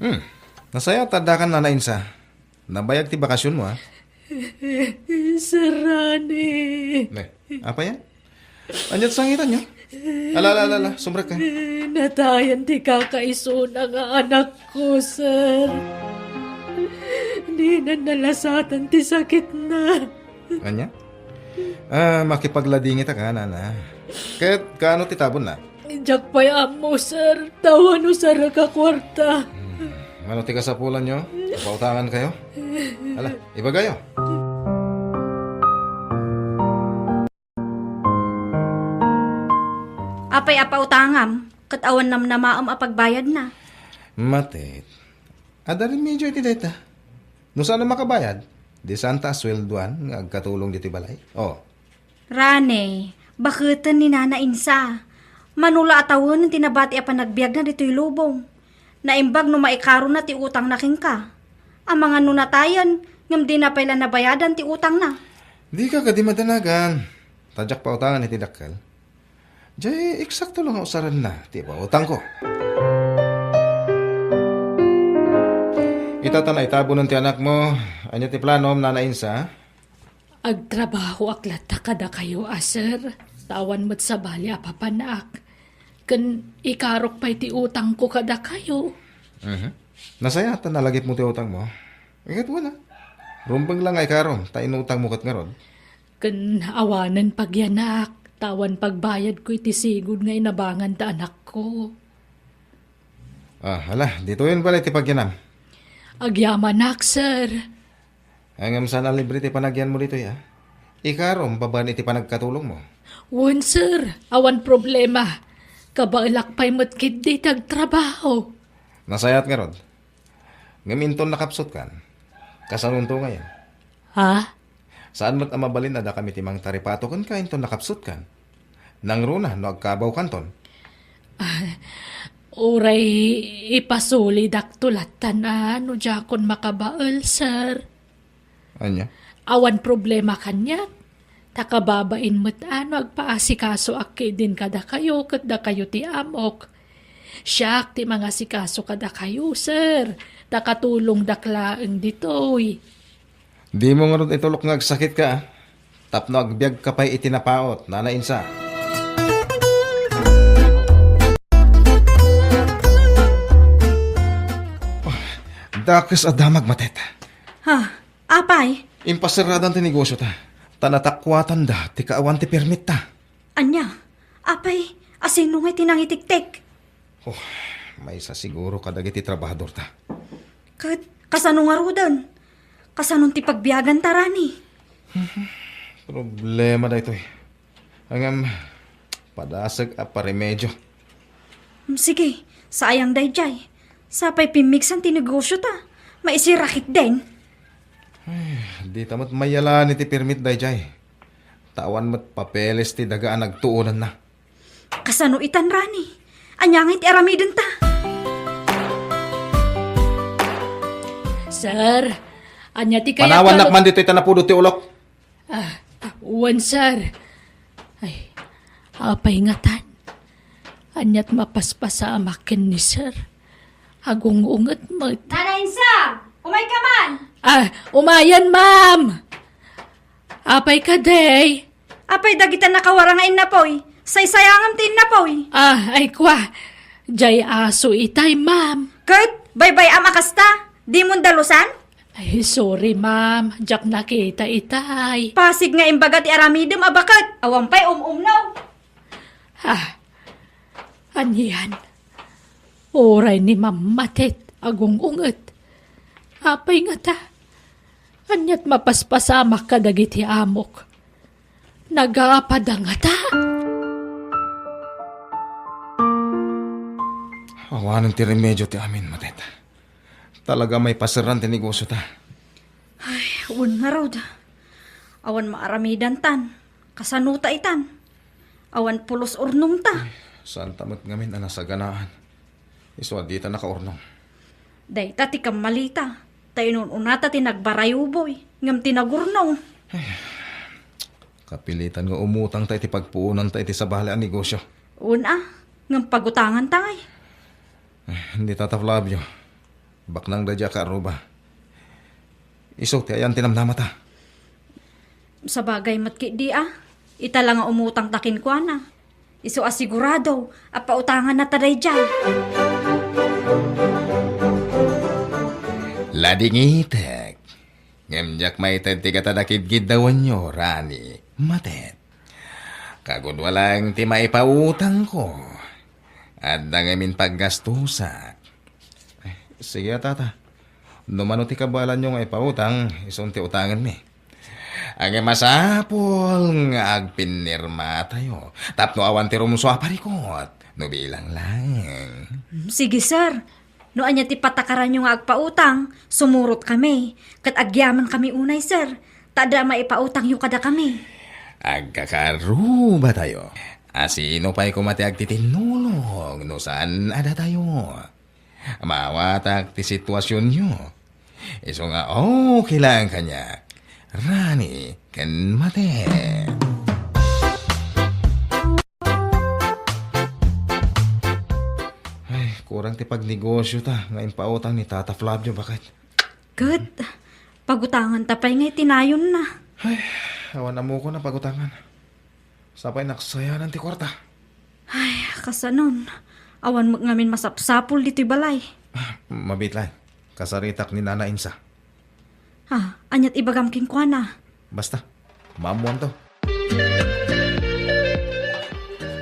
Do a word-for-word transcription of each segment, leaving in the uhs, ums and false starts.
Hmm. Nasayaat ta addakan, Nana Insa. Nabayag ti bakasionmo, a. Sir Rani. Ne, apay a? Ania't sangitanyo? Ala, ala, ala, ala. Sumrekka. Natayan ti kakaisuna nga anakko, sir. Dinan nalasatan ti sakitna. Ania? A, makipagladingitaka, Nana. Ket kaano ti tabonna? Diak pay ammo, sir. Ta awan usarek a kuarta. Hmm. Mano ti kasapulanyo? Pautangankayo? Ala, ibagayo. Apay a pautangam, ket awan namnamaem a pagbayadna? Matet, adda remedio iti dayta. No saan a makabayad, di saanta a sueldoan nga agkatulong ditoy balay? O. Rani, baketen ni Nana Insa. Mano la a tawenen ti nabati a panagbiagna ditoy lubong. Naimbag no maikarona ti utangna kenka. Amangan no natayen, ngem dina pay la nabayadan ti utangna. Dika kadi madanagan. Ta diak pautangan iti dakkel. Jay, eksakto la nga usarenna ti ipautangko. Ita ta naitabonen ti anakmo, ania ti planom, Nana Insa? Agtrabahoak latta kadakayo a, sir. Ta awan met sabali a papanak. Ken ikarok pay ti utangko kadakayo. Mhm. Nasayaat ta nalagipmo ti utangmo. Ket wen a. Rumbeng la nga ikarom, ta inutangmo ket ngarud. Ken awanen pagyanak, ta awan pagbayadko iti sigud nga inabangan ta anakko. A, ala, ditoyen bale ti pagyanam. Agyamanak, sir. Ngem saan a libre ti panagyanmo ditoy, a? Ikarom babaen iti panagkatulongmo. Wen, sir. Awan problema. Kabaelak pay met ketdi ti agtrabaho. Nasayaat ngarud. Ngem inton nakapsutkan, kasanonto ngayen? Ha? Saan met a mabalin a dakami ti mangtaripato kenka inton nakapsutkan. Nangruna no agkabawkanton. A, uray ipasulidakto lattan a no diakon makabael, sir. Ania? Awan problema kaniak. Ta kababain met a no agpaasikasoak ketdin kadakayo ket dakayo ti amok. Siak ti mangasikaso kadakayo, sir. Ta katulongdak laeng ditoy. Dimo ngarud itulok nga agsakitka, a? Tapno agbiagka pay iti napaut, Nana Insa. Dakes a damag, Matet. Ha? Apay? Impaseradan ti negosiota, ta natakuatanda ti kaawan ti permitta. Ania? Apay, asino ngay ti nangitiktik? Oh, maysa siguro kadagiti trabahadorta. Ket kasano ngaruden? Kasanon ti pagbiaganta, Rani? Problema daytoy. Ngem, padasek a paremedio. Mm, sige, saayang daydiay. Sapay pimmigsan ti negosiota. Maisira ketdin. Ay, dita met mayalan iti permit daydiay. Ta awan met papeles ti daga a nagtuonanna. Kasano itan, Rani? Ania ngay ti aramidenta? Sir, ania ti kayatyo? Panawannak man ditoy ta napudot ti ulok. A, a, wen, sir. Ay, apay ngatan? Ania't mapaspasamak ken ni sir? Agung-unget met. Nana Insa, umayka man! A, umayen, ma'am! Apay kadi? Apay dagita nakawarang a innapoy? Saysayangam ti innapoy. A, ay kua. Jay aso itay, ma'am. Ket, baybay-am a kasta? Dimon dalusan? Ay, sorry, ma'am. Diak nakita itay. Pasig nga imbaga ti aramidem a baket. Awan pay um-umno. A, anian? Uray ni Ma'am Matet agung-unget. Apay ngata? Ania't mapaspasamak kadagiti amok? Nagapada ngata? Awanen ti remedio ti amin, Matet. Talaga maipaseran ti negosiota. Ay, wen ngarud. Awan maaramidantan. Kasanota itan? Awan pulos urnongta. Ay, saanta met ngamin a nasaganaan. Isu a dita nakaurnong. Dayta ti kammalita. Ta inun-unata ti nagbarayuboy, ngem ti nagurnong. Ay, kapilitan nga umutangta iti pagpuonanta iti sabali a negosio. Wen a, ngem pagutanganta ngay. Ay, ni Tata Flavio, Baknang daydiay a kaarruba. Isu ti ayan ti namnamata. Sabagay met ketdi a. Ita la nga umutangta kenkuana. Isu a sigurado a pautangannata daydiay. Ladingitek. Ngem diak maited ti gatad a kidkiddawenyo, Rani. Matet. Kagudua laeng ti maipautangko. Adda ngamin paggastusak. Eh, sige a, tata. No mano ti kabaelanyo nga ipautang, isun ti utangenmi. Ngem masapul nga agpinirmatayo tapno awan ti rumsua a parikut, no bilang laeng. Hmm, sige, sir. No ania ti patakaranyo nga agpautang, sumurotkami, ket agyamankami unay, sir, ta adda maipautangyo kadakami. Agkakaarrubatayo. A sino pay koma ti agtitinnulong no saan a datayo? Maawatak ti situasionyo. Isu nga okay laeng kaniak, Rani ken Matet. Ay, kurang ti pagnegosiota nga impautang ni Tata Flavio, baket. Ket, pagutanganta pay nga iti nayonna. Ay, awan ammokon a pagutangan. Sapay naksayanan ti kuarta. Ay, kasanon. Awan met ngamin masapsapul ditoy balay. Ah, mabiit laeng. Kasaritak ni Nana Insa. Ah, aniat ibagam kenkuana? Basta, maammoanto.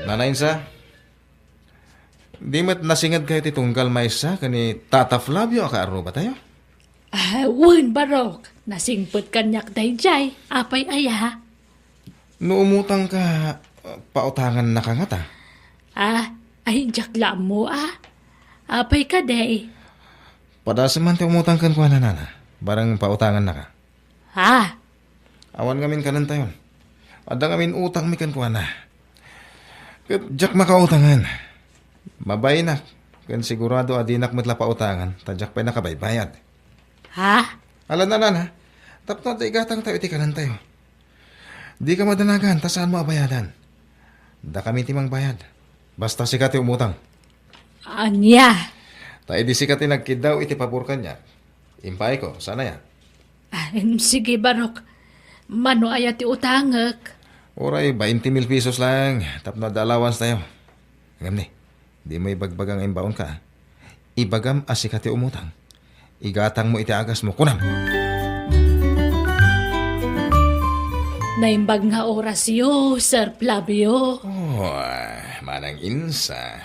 Nana Insa, di met nasingedkayo ti tunggal maysa ken ni Tata Flavio a kaarrubatayo? Ah, wen, Barok. Nasingpet kaniak daydiay. Apay aya? No umutangka, pautangannaka ngata? Ah, ay, diak la ammo, ah. Apay kadi? Padasem man ti umutang kenkuana, Nana. Barang pautangannaka. Ha? Awan ngamin kanentayon. Adda ngamin utangmi kenkuana. Ket diak makautangan. Mabainak, ken sigurado a dinak met la pautangan, ta diak pay nakabaybayad. Ha? Ala, Nana, tapno adda igatangtayo iti kanentayo. Dika madanagan, ta saanmo a bayadan. Dakami ti mangbayad. Basta sika ti umutang. Ania? Ta idi sika ti nagkiddaw iti pabor kaniak, impaayko, saan aya? Ah, em, sige, Barok. Mano aya ti utangek? Uray, bainte mil pesos laeng, tapno adda allowancetayo. Ngem ni, dimo ibagbaga nga imbaonka, ah. Ibagam a sika ti umutang. Igatangmo iti agasmo, kunam. Naimbag nga orasyo, Sir Flavio. Oh, Manang Insa.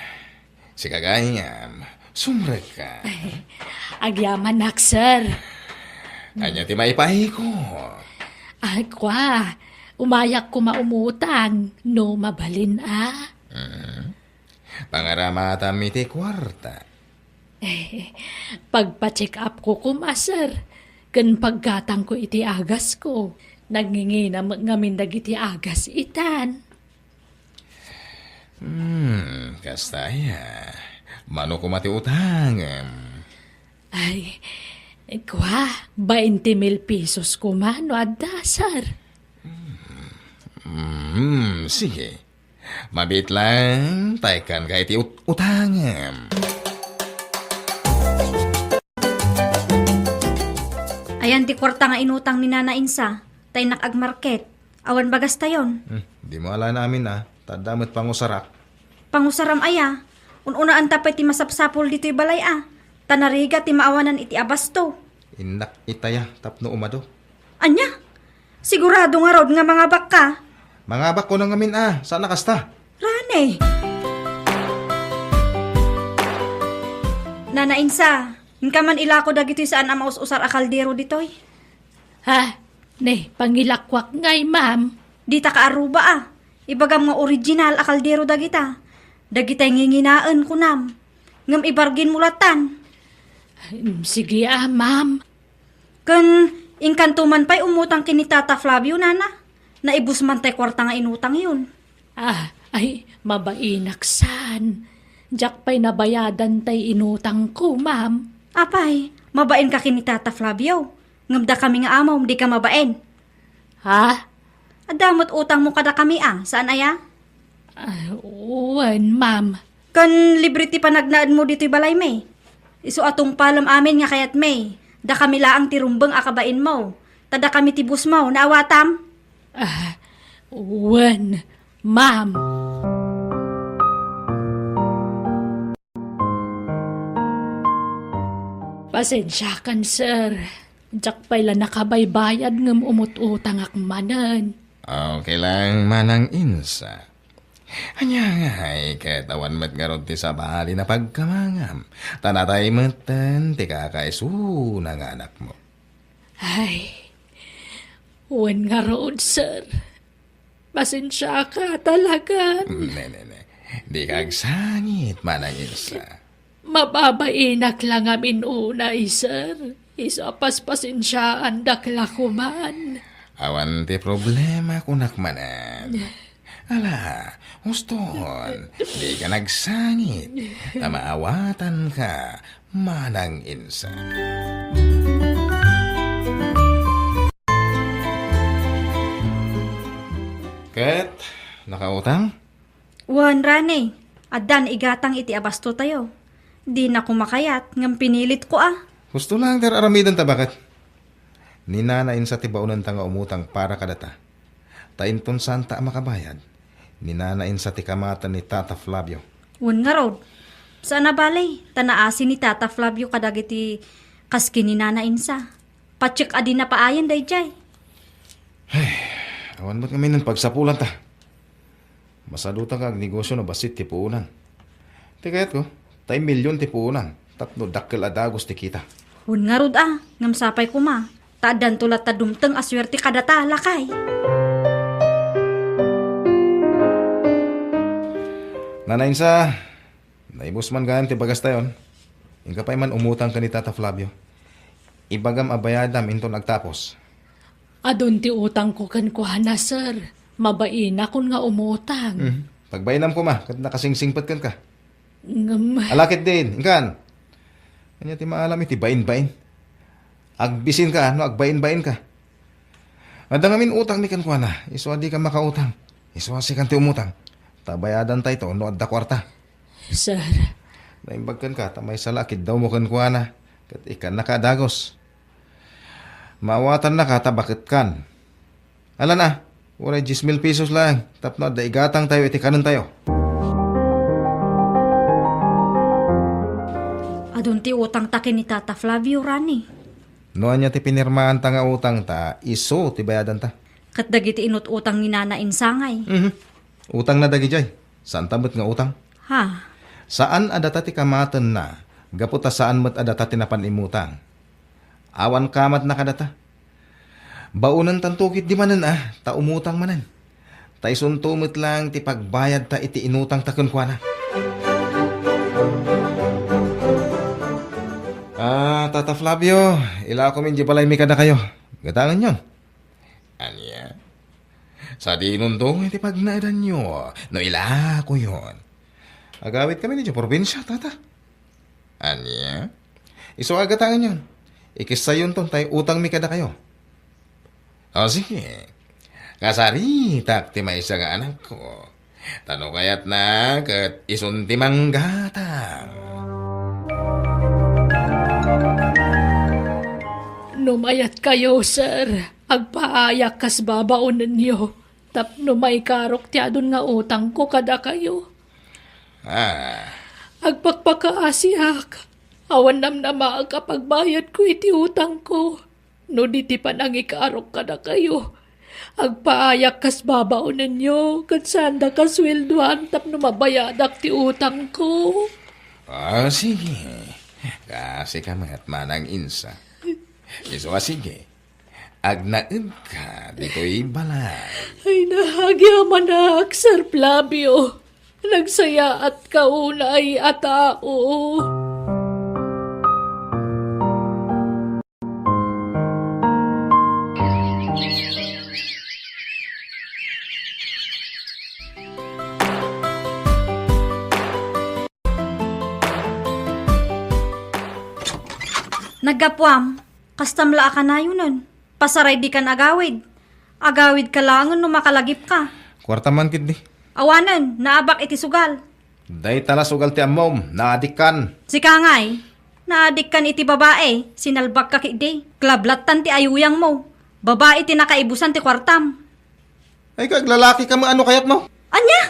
Sika gayam, sumrekka. Agyamanak, sir. Ania ti maipaayko? Ay, kua, umayak koma umutang, no mabalin, a. Mm. Pangaramatam iti kuarta. Pagpa-check up ko koma, sir, ken paggatangko iti agasko. Nangingina met ngamin dagiti agas itan. Hmm, kasta aya. Mano koma ti utangem? Ay, kua, bainte mil pesos koma no adda, sir. Hmm, sige. Mabiit lang, ta ikkanka iti ut-, utangem. Ayan ti kuarta nga inutang ni Nana Insa, ta innak agmarket. Awan bagastayon. Hmm, dimo alaen amin, a. Ta adda met pangusarak. Pangusaram aya? Un-unaanta pay ti masapsapul ditoy balay, a. Ta narigat ti maawanan iti abasto. Innak itaya tapno umado. Ania? Sigurado ngarud nga mangabakka? Mangabak, kunam ngamin, a. Saan a kasta? Rani! Nana Insa, inka man ilako dagitoy saan a maus-usar a kaldero ditoy. Ha? Ne, pangilakuak ngay, ma'am. Dita kaaruba, a. Ibagam nga original a kaldero dagita. Dagitay nginginaen, kunam. Ngem ibarginmo latan. Em, sige, a, ma'am. Ken inkanto man pay umutang ken ni Tata Flavio, nana. Naibus man tay kuarta nga inutangyon. Ah, ay, mabainak saan. Diak pay nabayadan tay inutangko, ma'am. Apay, mabainka ken ni Tata Flavio. Ngem dakami nga amom, dika mabain. Ha? Adda met utangmo kadakami, a, saan aya? Ah, wen, ma'am. Ken libre ti panagnaedmo ditoy balaymi? Isu a tungpalem amin nga kayatmi. Dakami laeng ti rumbeng a kabainmo. Ta dakami ti bossmo, naawatam? Ah, wen, ma'am. Pasensiakan, sir. Diak pay la nakabaybayad ngem umut-utangak manen. Okay lang, Manang Insa. Ania ngay ket awan met ngarud ti sabali a pagkamangam, ta natay metten ti kakaisuna nga anakmo. Ay, wen ngarud, sir. Pasensiaka, talagan. Ne, ne, ne. Dika agsangit, Manang Insa. Mababainak la ngamin unay, sir. Isu a paspasensiaandak la koman. Awan ti problema, kunak manen. Ala, huston, dika agsangit, ta maawatanka, Manang Insa. Ket, nakautang? Wen, Rani, adda naigatang iti abastotayo. Dinako makayat, ngem pinilitko a. Husto laeng ti ar-aramidenta, baket. Ni Nana Insa ti baonenta nga umutang para kadata. Ta inton saanta a makabayad, ni Nana Insa ti kamaten ni Tata Flavio. Wen ngarud, saan a bale, ta naasi ni Tata Flavio kadagiti kas ken ni Nana Insa. Patiek a dina paayen daydiay. Ay, awan met ngamin pagsapulanta. Masaduta nga agnegosio no bassit ti puonan. Ti kayatko, ta imilyon ti puonan tapno dakkel a dagus ti kita. Wen ngarud a, ngem sapay koma, ta addanto latta dumteng a suerte kadata, lakay. Nana Insa, naibus man gayam ti bagastayon. Inka pay man umutang ken ni Tata Flavio. Ibagam a bayadam inton agtapos. Adun ti utangko kenkuana, sir. Mabainakon nga umutang. Mhm. Pagbainam koma, ket nakasingsingpet kenka. Ngem Ala ketdin, inkan. Ania ti maalam iti bainbain? Agbisinka no agbainbainka. Adda ngamin utangmi kenkuana, isu a dika makautang. Isu a sikan ti umutang. Ta bayadantayto no adda kuarta. Sir. Naimbag kenka, ta maysa la a kiddawmo kenkuana, ket ikkannaka a dagus. Maawatannaka ta baketkan. Ala na, uray dies mil pesos laeng, tapno adda igatangtayo iti kanentayo. Adun ti utangta ken ni Tata Flavio, Rani. No ania ti pinirmaanta nga utangta, isu ti bayadanta. Ket dagiti inut-utang ni Nana Insa ngay? Mhm. Utangna dagidiay. Saanta met nga utang. Ha? Saan a data ti kamatenna, gapu ta saan met a data ti napan immutang. Awan kamatna kadata. Baonentanto ketdi manen a, ta umutang manen. Ta isunto met laeng ti pagbayadta iti inutangta kenkuana. Ah, Tata Flavio, ilakomin di balaymi kadakayo. Gatangenyon. Ania? Sadinonto iti pagnaedanyo no ilakoyon. Agawidkami idiay probinsia, Tata. Ania? Isu a gatangenyon. Ikissayonto tay utangmi kadakayo. O, sige. Kasaritak ti maysa nga anakko. Ta no kayatna, ket isun ti manggatang. No mayatkayo, sir, agpaayak kas babaonenyo. Tapno maikarok ti adun nga utangko kadakayo. Ah. Agpakpakaasiak. Awan namnamaak a pagbayadko iti utangko. No di ti panangikarok kadakayo, agpaayak kas babaonenyo, ket saanda kasueldoan tapno mabayadak ti utangko. Ah, sige. Kasika met, Manang Insa. Isu a sige. Agnaedka ditoy balay. Ay, naagyaman ak, Sir Flavio. Nagsayaatka unay a tao. Naggapuam, kastam la a kanayonen. Pasaray dikan agawid. Agawidka laengen no makalagipka. Kuarta man ketdi. Awanen, naabak iti sugal. Dayta la sugal ti ammom, naadikkan. Sika ngay. Naadikkan iti babai, sinalbakka ketdi. Club lattan ti ayuyangmo. Babai ti nakaibusan ti kuartam. Ay, kaglalaki ka, maano kayatmo? Ania?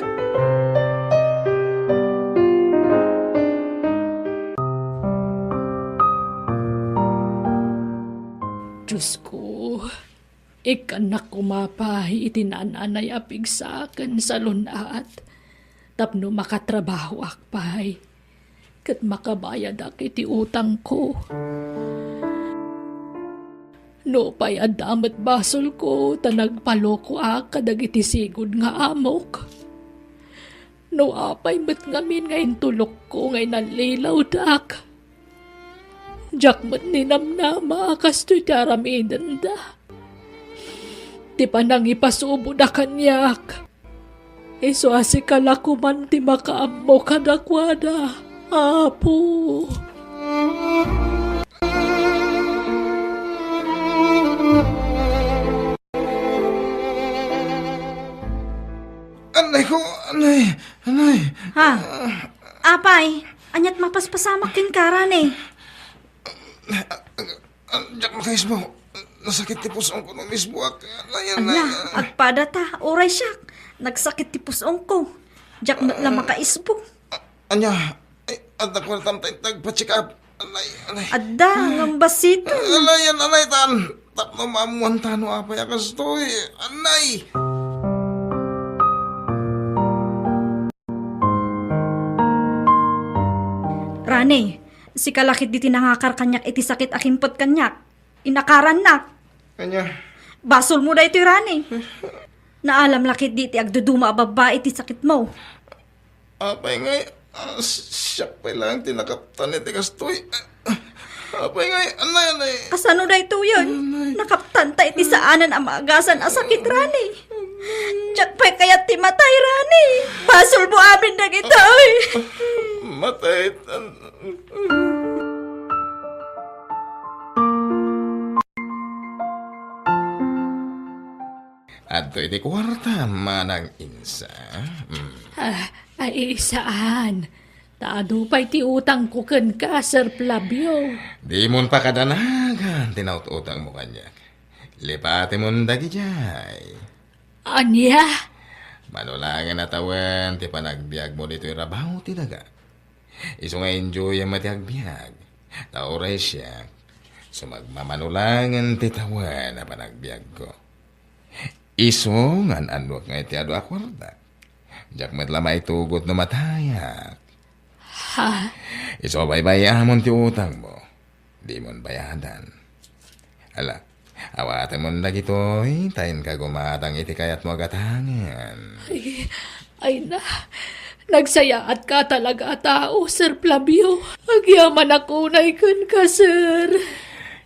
Diosko, ikkannak koma pay iti nananay a pigsa ken salun-at tapno makatrabahoak pay ket makabayadak iti utangko. Nupay adda met basolko ta nagpalokoak kadagiti sigud nga amok. No apay met ngamin nga intulokko nga inallilawdak. Diak met ninamnama a kastoy ti aramidenda. Ti panangipasuboda kaniak, isu a sika la koman ti makaammo kadakuada, Apo. Anay ko, anay, anay. Ha? Apay, aniat mapaspasamak kenka, Rani? Ah, diak makaisbo. Nasakit ti pus-ongko no umisboak. Anay, anay. Ania, agpada ta, uray siak. Nagsakit ti pus-ongko. Diak met la makaisbo. Ania, ay, adda kuartam ta intag pa-check up. Anay, anay. Adda, ngem bassit. Anay, an-, anay, tan. Tapno maammuan ta no apay a kastoy. Anay. Rani, sika la ketdi ti nangakar kaniak iti sakit a kimpet kaniak. Inakarannak. Ania? Basolmo daytoy, Rani. Naalam la ketdi ti agduduma a babbai ti sakitmo. Apay ngay, ah, siak pay laeng ti nakaptan iti kastoy. Apay ngay, anay, anay. Kasano daytoyen? Anay. Nakaptan ta iti saanen a maagasan a sakit, Rani. Diak pay kayat ti matay, Rani. Basolmo amin dagitoy. Matay. Adtoy ti kuarta, Manang Insa. Mm. Ah, ay, saan. Ta adu pay ti utangko kenka, Sir Flavio. Dimon pakadanagan ti naut-utangmo kaniak. Lipatemon dagidiay. Ania? Mano laengen a tawen ti panagbiagmo ditoy rabaw ti daga. Isu nga enjoyem ti agbiag. Ta uray siak, sumagmamano laengen ti tawen a panagbiagko. Isu nga an-annuak nga iti adu a kuarta. Diak met la maitugot no matayak. Ha? Isu a baybay-amon ti utangmo. Dimon bayadan. Ala, awatemon dagitoy, ta inka gumatang iti kayatmo a gatangen. Ay, ay na, nagsayaatka talaga a tao, Sir Flavio. Agyamanak unay kenka, sir.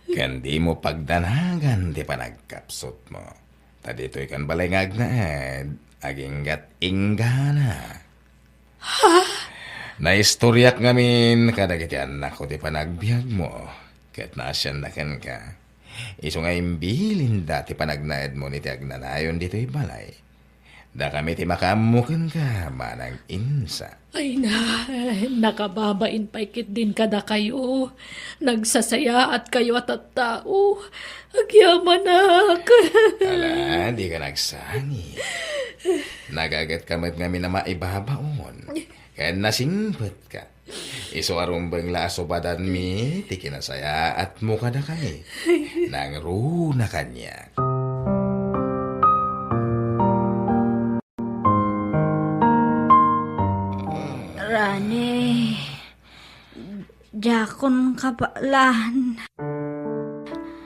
Ken dimo pagdanagan ti panagkapsutmo. Ta ditoy kan balay nga agnaed, aginggat inggana. Ha? Naistoriak ngamin kadagiti annakko ti panagbiagmo, ket naasianna kenka. Isu nga imbilinda ti panagnaedmo iti agnanayon ditoy balay. Dakami ti makaammo kenka, Manang Insa. Ay na, nakababain pay ketdin kadakayo. Nagsasayaatkayo a tattao. Agyamanak. Ala, dika nagsangit. Nagagetka met ngamin a maibabaon. Ken nasingpetka. Isu a rumbeng la a subadanmi ti kinasayaatmo kadakami. Nangruna kaniak. Rani, diakon kabaelan.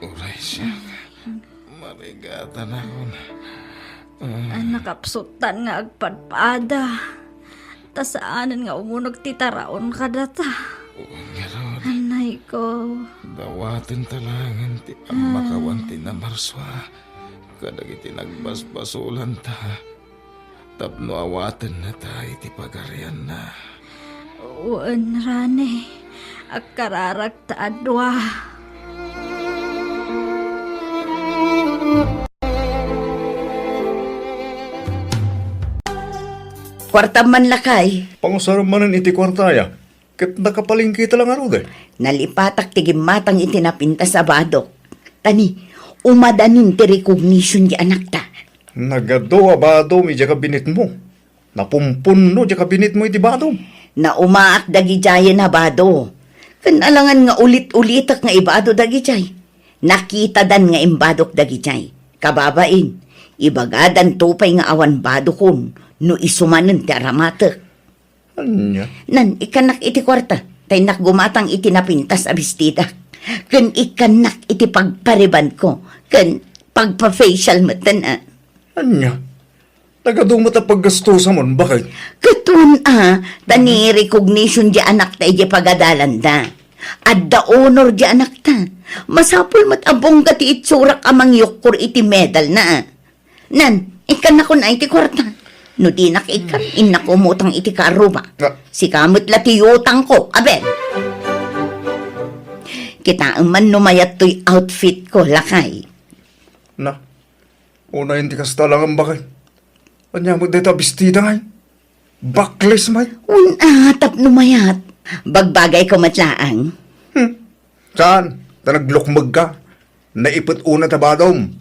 Uray siak, marigatanakon. Ah, nakapsutan nga agpadpada. Ta saanen nga umuneg ti taraon kadata. Wen ngarud. Anay ko. Dawaten ta laengen ti ammakawan ti namarsua kadagiti nagbasbasolanta tapno awatennata iti pagarianna. Wen, Rani, agkararagta a dua. Kuartam man, lakay. Pangusaram manen iti kuartaya. Ket nakapalengketa la ngarud, eh. Nalipatak ti gimmatang iti napintas a badok. Ta ni, umadanin ti recognition ti anakta. Nagadu a badom idiay kabinetmo. Napumpunno diay kabinetmo iti badom. Naumaak dagidiayen a bado. Ken alangan nga ulit-ulitek nga ibado dagidiay. Nakitadan nga imbadok dagidiay. Kababain, ibagadanto pay nga awan badokon no isu manen ti aramatek. Ania? Nan, ikkannak iti kuarta. Ta innak gumatang iti napintas a bestidak. Ken ikkannak iti pagparibanko. Ken pagpa-facial metten, a. Ania? Nagadu met a paggastusamon, baket? Ket wen a, ta ni recognition diay anakta idiay pagadalanda. Adda honor diay anakta. Masapul met a bongga ti itsurak a mangyukkor iti medalna, a. Nan, ikkannakon a iti kuarta. No dinak ikkan, innak umutang iti kaarruba. Ah. Sika met la ti utangko, aben. Kitaem man no mayat toy outfitko, lakay. Na, unayen ti kasta, alangan, baket. Ania met dayta a bestida ngay? Backless, may? Wen a, tapno mayat. Bagbagayko met laeng. Hmm. Saan? Ta naglukmegka. Naipet unay ta badom.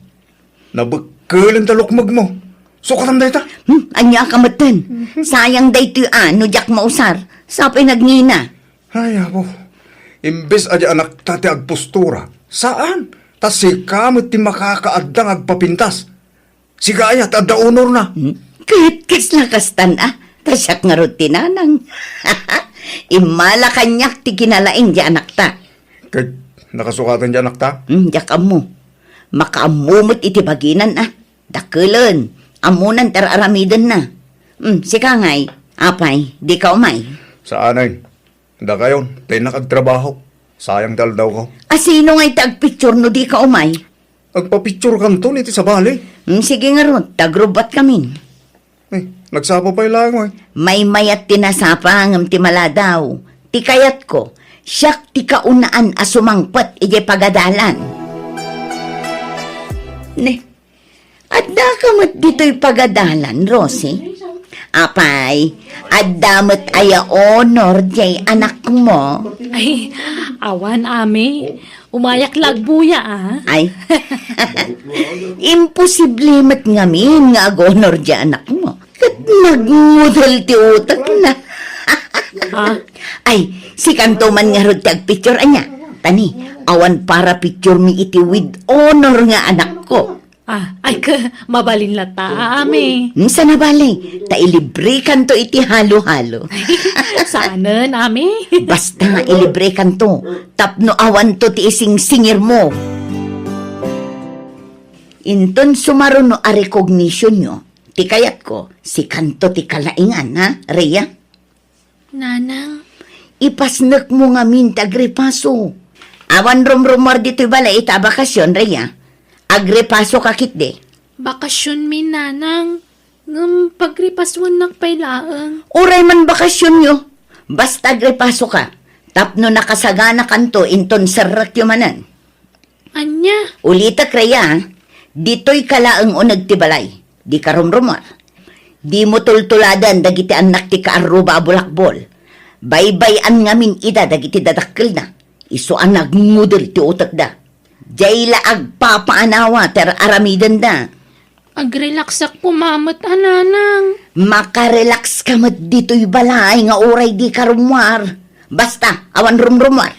Nabekkel ta lukmegmo. Sukatam dayta. Hmm, ania ka metten? Sayang daytoy a, no diak mausar. Sapay nagngina. Ay, apo. Imbes a diay anakta ti agpostura. Saan? Ta sika met ti makakaadda nga agpapintas. Sika aya ti adda honorna. Hmm? Ket kasla kastan a, ta siak ngarud ti nanang. Immala kaniak ti kinalaing diay anakta. Ket nakasukatan diay anakta? Hmm, diak ammo. Makaammo met iti baginan a. Dakkelen, ammonan ti ar-aramidenna. Hmm, sika ngay, apay, dika umay? Saanen. Dakayon, ta innak agtrabaho. Sayang ti aldawko. A, sino ngay ti agpicture no dika umay? Agpapicturekanton iti sabali. Hmm, sige ngarud, ta agrubbatkamin. Eh, nagsapa pay laeng, oy. Maymayat ti nasapa ngem ti maladaw. Ti kayatko, siak ti kaunaan a sumangpet idiay pagadalan. Ne, Addaka met ditoy pagadalan, Rosie? Apay, adda met aya honor diay anakmo? Ay, awan, Ami. Umayak la agbuya, a. Ay. Imposible met ngamin nga ag-honor diay anakmo. Ket nagngudel ti utekna. Ah? Ay, sikanto man ngarud ti agpicture, ania? Ta ni, awan para picture mi iti with honor nga anakko. Ah, ay, ka, mabalin latta, Ami. Hmm, saan a bale, ta ilibrekanto iti halo-halo. Saanen, Ami. Basta ilibrekanto, tapno awanto ti isingsingirmo. Inton sumaruno a recognitionyo, ti kayatko, sikanto ti kalaingan, ha, Rhea? Nanang. Ipasnekmo ngamin ti agripaso. Awan rumrumuar ditoy balay ita a bakasion, Rhea. Agripasoka ketdi. Bakasionmi, Nanang. Ngem pagripasoennak pay laeng. Uray man bakasionyo, basta agripasoka. Tapno nakasaganakanto inton serrekyo manen. Ania? Ulitek, Rhea, ditoyka laeng uneg ti balay. Dika rumrumuar. Dimo tultuladen dagiti annak ti kaarruba a bulakbol. Baybay-an ngamin ida dagiti dadakkelda. Isu a nagngudel ti utekda. Diay la agpapaanawa ti ar-aramidenda. Agrelaksak koma met a, Nanang. Makarelakska met ditoy balay nga uray dika rummuar. Basta, awan rumrumuar.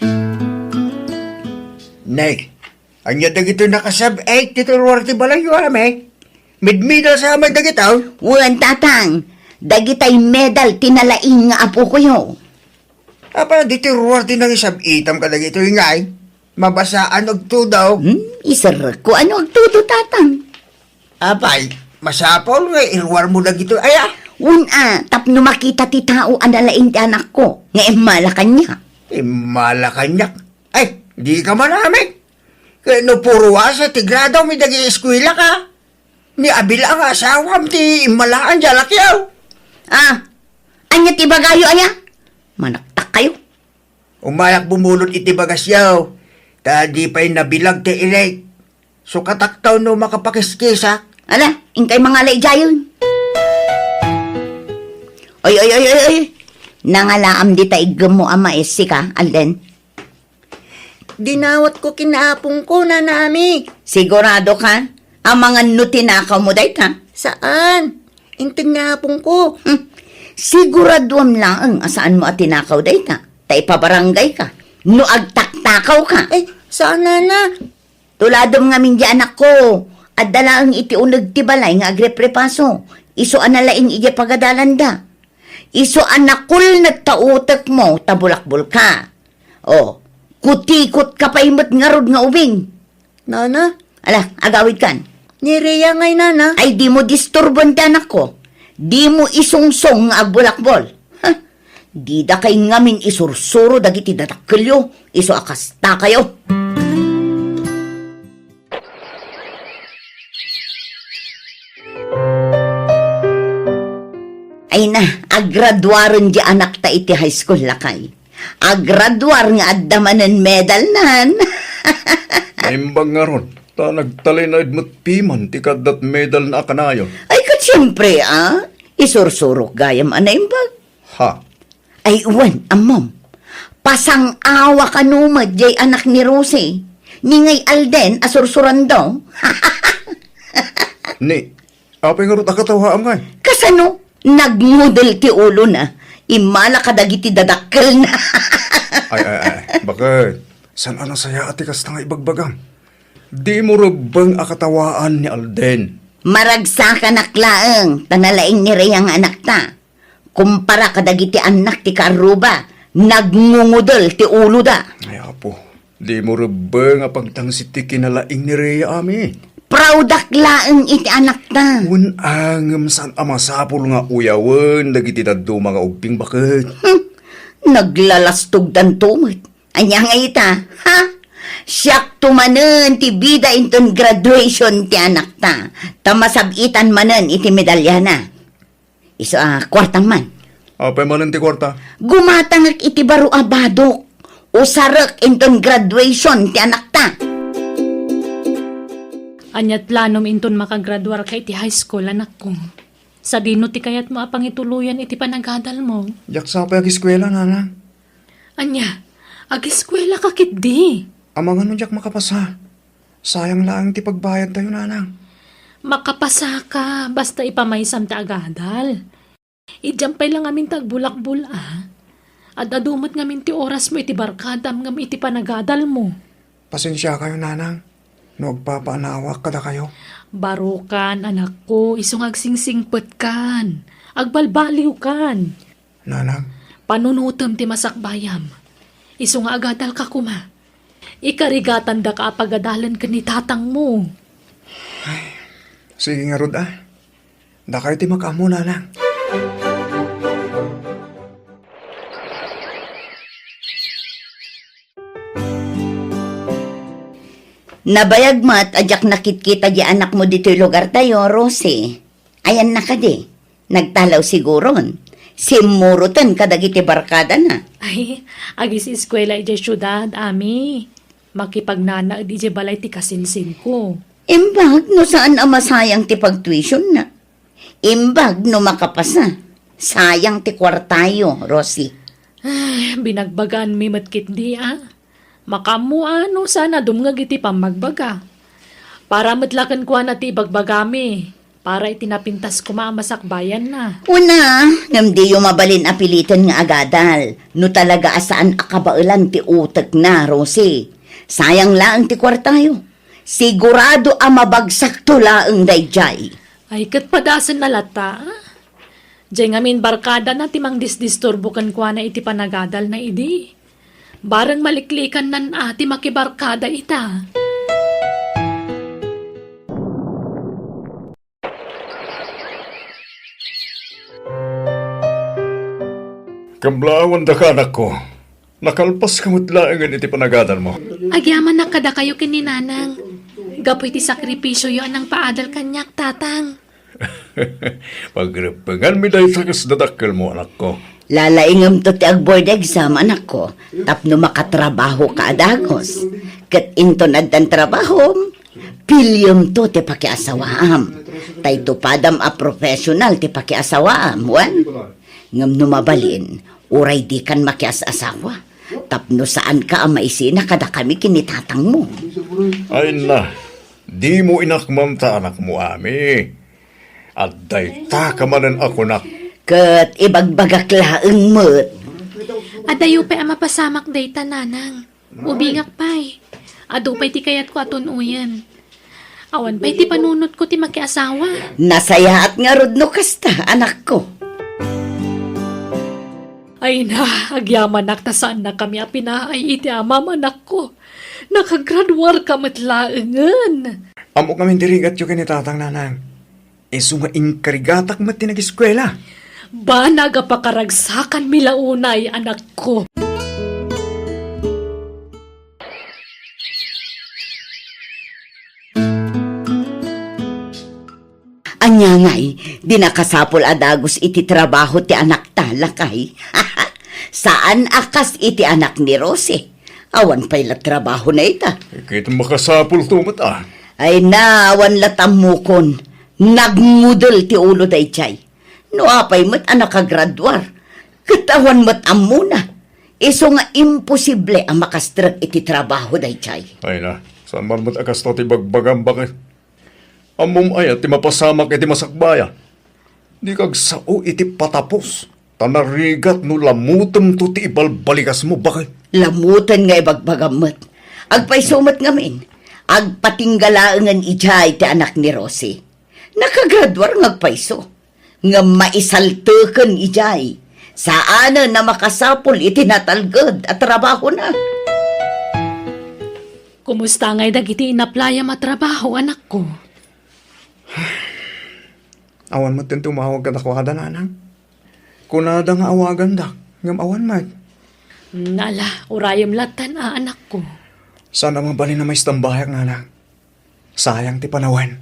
Nay, ania dagitoy nakasab-ek ditoy ruar ti balayyo, Ami? Midmidal sa met dagitoy? Wen, Tatang. Dagitay medal ti nalaing nga apokoyo. Apay, ditoy ruar ti nangisab-itam kadagitoy ngay? Mabasaan agtudo. Hmm, iserrekko ano agtudo, Tatang? Apay, masapul nga iruarmo dagitoy aya? Wen a, tapno makita ti tao a nalaing ti anakko, nga immala kaniak. Immala kaniak? Ay, dika man, Ami. Ket no puro A C ti gradom idiay eskuelaka, ni Abel nga asawam ti immalaan diay lakiyo. Ah, ania ti ibagayo aya? Manaktakkayo. Umayak bumulod iti bagasyo, ta di pay nabilag ti ilik. Sukatakto no makapakiskisak. Ala, inkay mangala idiayen. Oy, oy, oy, oy, oy. Nangalaam dita iggem mo a mais, sika, Alden? Dinawatko ken ni apongko, Nana Ami. Sigurado ka? Amangan no tinakaw mo dayta? Saan. Inted ni apongko. Hmm. Siguraduam laeng a saan mo a tinakaw dayta. Ta ipabarangay ka. No agtaktakaw ka. Ay, saan, Nana? Tuladem ngamin di anakko. Adda laeng iti uneg ti balay nga agreprepaso. Isu a nalaing idiay pagadalanda. Isu a nakulnet ta utekmo ta bulakbol ka. O, kutikot ka pay met ngarud nga ubing. Nana? Ala, agawid kan. Ni Rhea ngay, Nana. Ay, di mo disturboen ti anakko. Di mo isungsong nga agbulakbol. Ha? Dida kay ngamin isursuro dagiti dadakkelyo, isu a kasta kayo. Ay na, agraduaren di anakta iti high school, lakay. Agraduar nga adda manen medalnan. Naimbag ngarud, ta nagtalinaed met piman ti kaaddat medalna a kanayon. Ay, ket siempre, a. Isursurok gayam a naimbag. Ha? Ay, wen, ammom. Pasang-awa kano met jay anak ni Rosie. Ni ngay Alden a sursurando. Ni, apay ngarud a katawaam ngay? Kasano? Nagngudel ti ulona. Immala kadagiti dadakkelna. Ay, ay, ay. Bakit? Saan a nasayaat ti kasta nga ibagbagam? Di mo rebbeng a katawaan ni Alden. Maragsakanak laeng, ta nalaing ni Rhea nga anakta. Kumpara kadagiti annak ti kaarruba, nagngungudel ti uloda. Ay, Apo, di mo rebbeng a pagtangsit ti kinalaing ni Rhea, Ami. Proud-ak laeng iti anakta. Wen, a, ngem saan a masapul nga uyawen dagiti dadduma nga ubbing, baket. Hmm, naglalastogdanto met. Ania nga ita, ha? Siakto manen ti bida inton graduation ti anakta, ta masab-itan manen iti medalyana. Isu a kuartam man. Apay manen ti kuarta? Gumatangek iti baro a badok. Usarek inton graduation ti anakta. Ania ti planom inton makagraduarka iti high school, anakko? Sadino ti kayatmo a pangituloyan iti panagadalmo? Diak sapay ageskuela, Nanang. Ania, ageskuelaka ketdi? Amangan no diak makapasa. Sayang laeng ti pagbayadtayo, Nanang. Makapasaka, basta ipamaysam ti agadal. Idiam pay la ngamin ti agbulakbol, a. Ad-adu met ngamin ti orasmo iti barkadam ngem iti panagadalmo. Pasensiakayo, Nanang, no agpapaanawak kadakayo. Barokan, anakko, isu nga agsingsingpetkan. Agbalbaliwkan. Nanang. Panunotem ti masakbayam. Isu nga agadalka koma. Ikarigatandaka a pagadalen ken ni tatangmo. Ay, sige ngarud, a. Dakayo ti makaammo, Nanang. Nabayag met a diak nakitkita di anakmo ditoy lugartayo, Rosie. Ayanna kadi? Nagtalaw siguron. Simmuroten kadagiti barkadana. Ay, agiseskuela idiay siudad, Ami. Makipagnanaed idiay balay ti kasinsinko. Imbag no saan a masayang ti pagtuitionna. Imbag no makapasa. Sayang ti kuartayo, Rosie. Ay, binagbagaanmi met ketdi, a. Makaammo a no saan a dumngeg iti pammagbaga. Para met la kenkuana ti ibagbagami. Para iti napintas koma a masakbayanna. Una, ngem diyo mabalin a piliten nga agadal. No talaga a saan a kabaelan ti utekna, Rosie. Sayang laeng ti kuartayo. Sigurado a mabagsakto laeng daydiay. Ay, ket padasenna latta, a? Diay ngamin barkadana ti mangdisdisturbo kenkuana iti panagadalna idi. Bareng maliklikannan a ti makibarkada ita. Kablaawan daka, anakko. Nakalpaska met laengen iti panagadalmo. Agyamanak kadakayo ken ni Nanang. Gapu iti sakripisioyo a nangpaadal kaniak, Tatang. Pagrebbenganmi dayta kas dadakkelmo, anakko. Lalaingemto ti ag-board exam, anakko, tapno makatrabahoka a dagus. Ket inton addan trabahom, piliyemto ti pakiasawaam. Ta itupadam a professional ti pakiasawaam, wen? Ngem no mabalin, Uray dikan makias-asawa, tapno saanka a maisina kadakami ken ni tatangmo. Ay na, dimo inakmanta anakmo, Ami. Adda dayta ka manen a kunak. Ket ibagbagak laeng met. Adayo pay a mapasamak dayta, Nanang. Ubingak pay. Adu pay ti kayatko a tun-oyen. Awan pay ti panunotko ti makiasawa. Nasayaat ngarud no kasta, anakko. Ay na, agyamanak ta saannakami a pinaay iti amam, anakko. Nakagraduarka met laengen. Ammok ngamin ti rigatyo ken ni tatang, Nanang. Isu nga inkarigatak met ti nagiskuela. Banag a pakaragsakanmi la unay, anakko. Ania ngay, di nakasapul a dagus iti trabaho ti anakta, lakay? Saan a kas iti anak ni Rosie. Awan pay la trabahona ita. Ket makasapulto met a. Ay na, awan la tammukon. Nagngudel ti ulo daydiay. No apay met a nakagraduar, ket awan met ammona. Isu nga imposible a makastrek iti trabaho daydiay. Ay na, saan man met a kasta ti bagbagam, baket? Ammom aya ti mapasamak iti masakbayan? Dika agsao iti patapos, ta narigat no lamutemto ti ibalbalikasmo, baket. Lamutan nga ibagbagam met. Agpayso met ngamin, agpatingga laengen idiay ti anak ni Rosie. Nakagraduar nga agpayso. Ngem maisalteken idiay. Saanen a makasapul iti natalged a trabahona. Kumusta ngay dagiti inaplayam a trabaho, anakko? Awan met ti tumawag kadakuada, Nanang. Kunada nga awagandak, ngem awan met. Hmm, ala, urayem lattan a, anakko. Saan a mabalin a maistambayak, Nanang. Sayang ti panawen.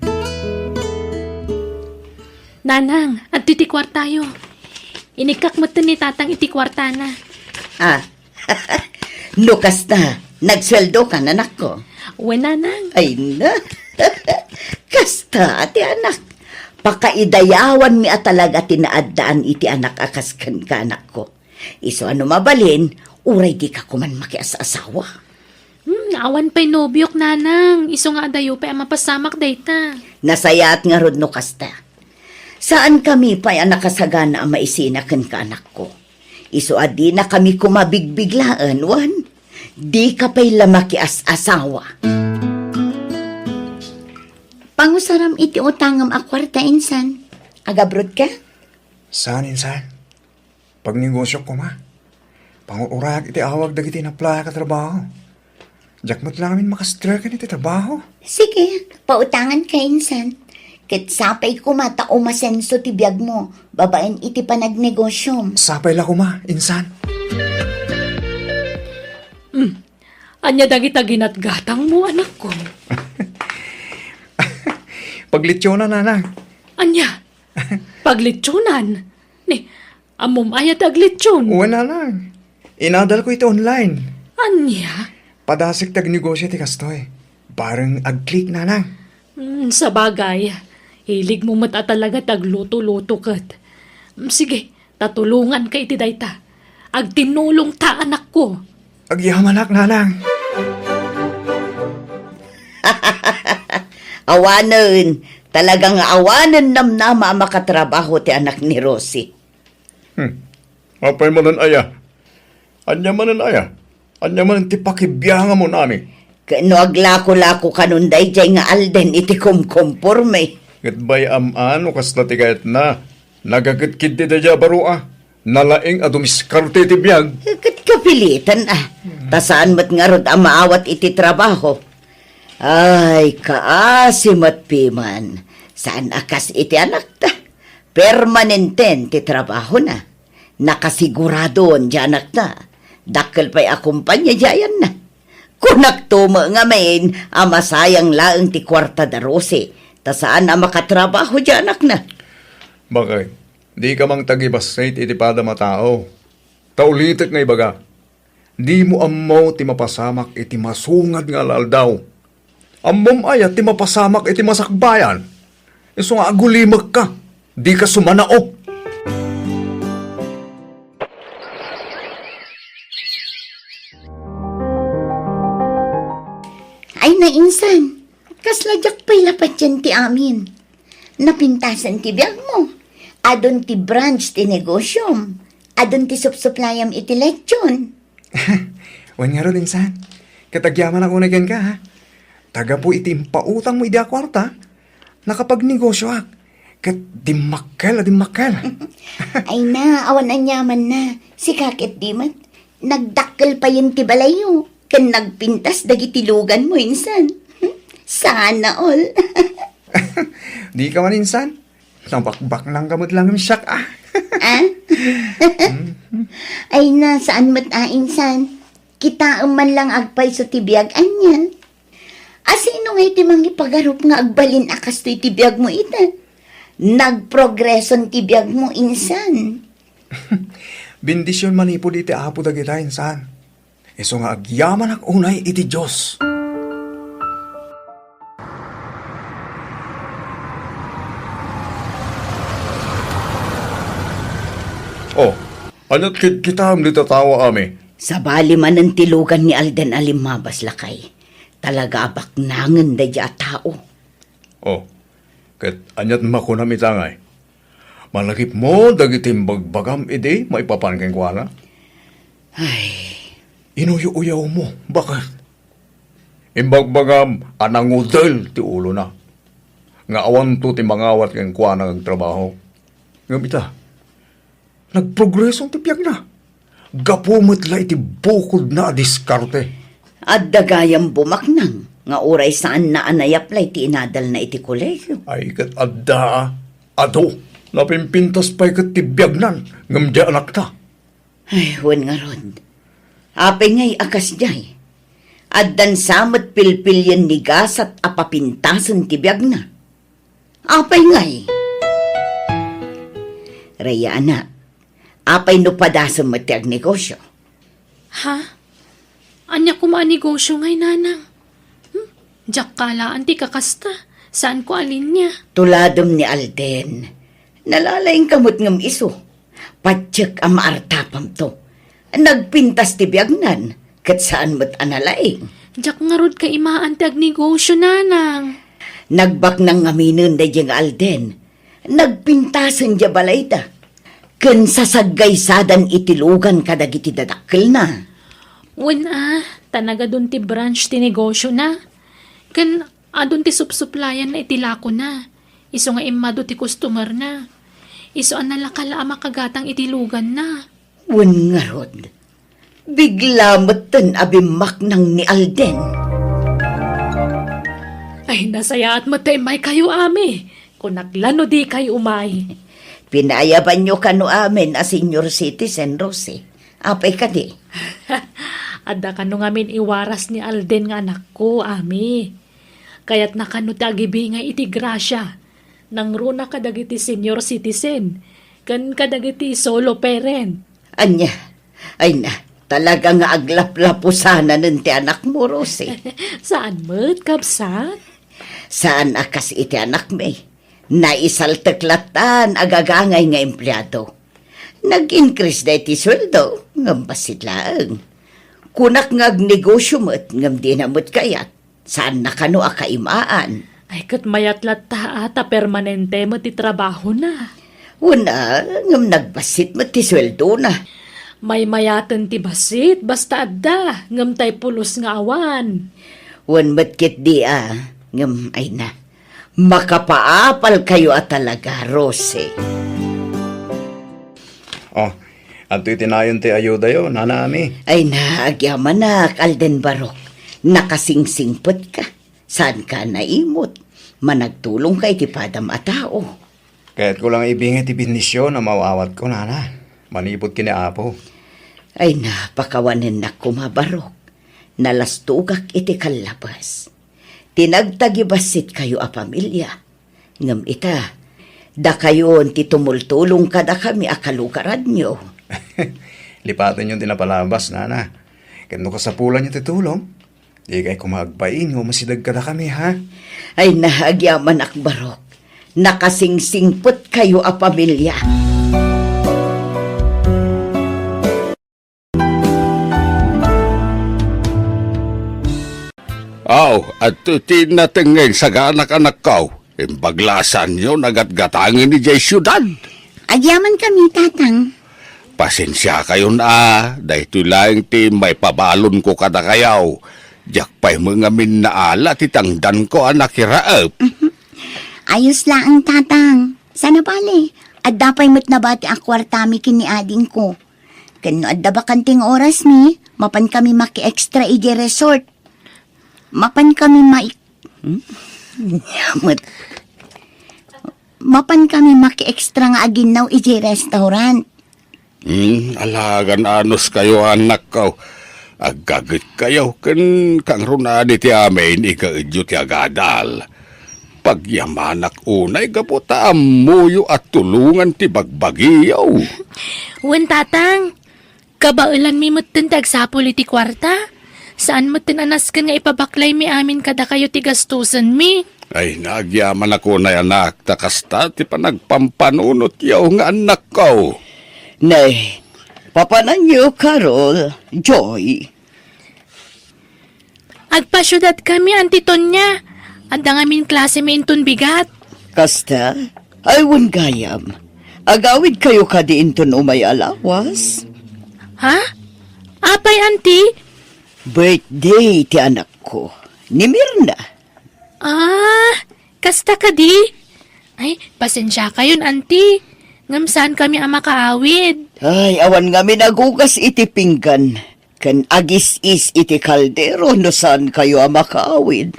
Nanang, adtoy ti kuartayo. Inikkak metten ni Tatang iti kuartana. Ah, no kasta, nagsueldokan, anakko? Wen, Nanang. Ay na. Kasta ti anak. Pakaidayawanmi a talaga ti naaddaan iti anak a kas kenka, anakko. Isu a no mabalin, uray dika koman makias-asawa. Hmm, awan pay nobiok, Nanang. Isu nga adayo pay a mapasamak dayta. Nasayaat ngarud no kasta. Saankami pay a nakasagana a maisina kenka, anakko. Isu a dinakami koma bigbiglaen, wen? Dika pay la makias-asawa. Pangusaram iti utangem a kuarta, insan. Agabrotka? Saan, insan? Pagnegosiok koma. Pangur-urayak iti awag dagiti inaplayak a trabaho. Diak met laeng makastreken iti trabaho. Sige, pautanganka, insan. Ket sapay koma ta umasenso ti biagmo babaen iti panagnegosiom. Sapay la koma, insan. Hmm. Ania dagita ginatgatangmo, anakko? Paglitsionan, Nanang. Ania? Paglitsionan? Ni, ammom aya ti aglitsion? Wen, Nanang. Inadalko iti online. Ania? Padasek ti agnegosio ti kastoy. Bareng ag-click, Nanang. Hmm, sabagay, hiligmo met a talaga ti agluto-luto ket. Hmm, sige, ta tulonganka iti dayta. Agtinnulongta, anakko. Agyamanak, Nanang. Awanen, talaga nga awanen namnama a makatrabaho ti anak ni Rosie. Hmm. Apay manen aya? Ania manen aya? Ania manen ti pakibiangamon, Ami? Ket no aglako-lako kanon daydiay nga alden iti kumkumporme. Ket bay-am a no kasta ti kayatna. Nagakidkiddi daydiay a baro a. Nalaing a dumiskarte iti biag. Ket kapilitan a. Ta saan met ngarud a maawat iti trabaho. Ay, kaasi met piman. Saan a kas iti anakta. Permanenten ti trabahona. Nakasiguradoon ti anakta. Dakkel pay a kompania ti ayanna. Kunakto met ngamin a masayang laeng ti kuarta da Rosie, ta saan a makatrabaho ti anakna. Bakay, dika mangtagibassit iti padam a tao. Ta ulitek nga ibaga, dimo ammo ti mapasamak iti masungad nga aldaw. Ammom aya ti mapasamak iti masakbayan? Isu nga agulimekka, dika sumanao. Ay na, insan, kasla diak pay la patien ti amin. Napintasen ti biagmo. Adun ti branch ti negosyom. Adun ti supsuplayam iti lechon. Wen ngarud, insan. Ket agyamanak unay kenka, ha? Ta gapu iti impautangmo idi a kuarta, nakapagnegosioak. Ket dimmakkel a dimmakkel. Ay na, awan aniamanna. Sika ketdi met. Nagdakkel payen ti balayyo. Ken nagpintas dagiti luganmo, insan. Sana all. Dika man, insan. Nabakbaknangka met laeng siak, ah. Ah? Ay na, saan met a, insan. Kitaem man laeng agpayso ti biag ania. Asino ngay ti mangipagarup nga agbalin a kastoy ti biagmo ita? Nagprogreson ti biagmo, insan. Bendision manipud iti Apo dagita, insan. Isu nga agyamanak unay iti Dios. Oh, ania't kitkitaem dita tao, Ami? Sabali manen ti lugan ni Alden a limmabas, lakay. Talaga a baknangen daydiay a tao. Oh, ket ania't makunam ita ngay? Malagipmo dagiti imbagbagam idi maipapan kenkuana? Ay. Inuyo-uyawmo, baket? Imbagbagam a nangudel ti ulona, nga awanto ti mangawat kenkuana nga agtrabaho. Ngem ita, nagprogreso ti biagna. Gapu met la iti bukodna a diskarte. Adda gayam bumaknang nga uray saanna a nayaplay ti inadalna iti kolegio. Ay, ket adda, a. Adu, napimpintas pay ket ti biagnan, ngem diay anakta. Ay, wen ngarud. Apay ngay a kasdiay? Addan sa met pilpilien ni gasat a papintasen ti biagna. Apay ngay? Rhea, anak, apay no padasem met ti agnegosio? Ha? Ania koma a negosio ngay, nanang? Hmm? Diak kalaan ti kakasta. Saanko a linia. Tuladem ni Alden. Nalalaingka met ngem isu. Patiek a maartapamto. Nagpintas ti biagnan, ket saan met a nalaing. Diak ngarud kaimaan ti agnegosio, nanang. Nagbaknang ngaminen daydiay nga Alden. Nagpintasen diay balayda. Ken sasaggaysadan iti lugan kadagiti dadakkelna. Wen a, ta nagadun ti branch ti negosiona. Ken adun ti supsuplayanna iti lakona. Isu nga immadu ti customerna. Isu a nalaka la a makagatang iti luganna. Wen ngarud, bigla metten a bimmaknang ni Alden. Ay, nasayaat met ta immaykayo, Ami. Kunak la no dikay umay. Pinaayabanyo kano amin a senior citizen, Rosie. Apay kadi? Adda kano ngamin iwaras ni Alden nga anakko, Ami. Kayatna kano ti agibingay iti grasia. Nangruna kadagiti senior citizen, ken kadagiti solo parent. Ania? Ay na, talaga nga aglaplapusananen ti anakmo, Rosie. Saan met, kabsat? Saan a kas iti anakmi. Naisaltek lattan a gagangay nga empleado. Nag-increase da iti sueldo, ngem bassit laeng. Kunak nga agnegosio met, ngem dina met kayat. Saanna kano a kaimaan. Ay, ket mayat latta a ta permanente met ti trabahona. Wen a, ngem nagbassit met ti sueldona. Maymayaten ti bassit, basta adda, ngem tay pulos nga awan. Wen met ketdi a, ngem ay na. Makapaapalkayo a talaga, Rosie. Oh, adtoy ti nayon ti ayudayo, Nana Ami. Ay na, agyamanak, Alden Barok. Nakasingsingpetka. Saanka a naimut. Managtulongka iti padam a tao. Kayatko lang ibingay ti bendision a maaw-awatko, Nana. Manipud ken ni Apo. Ay na, pakawanennak koma, Barok. Nalastogak iti kallabas. Ti nagtagibassit kayo a pamilia. Ngem ita, dakayon ti tumultulong kadakami a kalugaranyo. Lipatenyon ti napalabas, Nana. Ket no kasapulanyo ti tulong, dikay koma agbain nga umasideg kadakami, ha? Ay na, agyamanak, Barok. Nakasingsingpet kayo a pamilia. Aw, adtoy ti nateng nga insaganak, anakko. Imbag la a saanyo nagatgatangen idiay siudad. Agyamankami, Tatang. Pasensiakayon a, daytoy laeng ti maipabalonko kadakayo. Diak pay met ngamin naala ti tangdanko a nakiraep. Ayos laeng, Tatang. Saan a bale, adda pay met nabati a kuartami ken ni adingko. Ken no adda bakante nga orasmi, mapankami maki-extra idiay resort. Mapankami mai-, hmm? Met. Mapankami maki-extra nga aginnaw idiay restaurant. Hmm, alagan anos kayo, anakko. Aggaget kayo, ken kangrunaan iti amin, igaedyo ti agadal. Pagyamanak unay gapu ta ammoyo a tulongan ti bagbagiyo. Wen, Tatang, kabaelanmi metten ti agsapul iti kuarta. Saan metten a nasken nga ipabaklaymi amin kadakayo ti gastusenmi. Ay, nagyamanak unay, anak, ta kasta ti panagpampanunotyo nga annakko. Nay, papananyo, Carol, Joy. Agpasiudadkami, Auntie Tonya. Adda ngamin klasemi inton bigat. Kasta? Ay, wen gayam. Agawidkayo kadi inton umay a lawas? Ha? Apay, Auntie? Birthday ti anakko, ni Mirna. Ah, kasta kadi? Ay, pasensiakayon, Auntie. Ngem saankami a makaawid. Ay, awan ngamin agugas iti pinggan ken agis-is iti kaldero no saankayo a makaawid.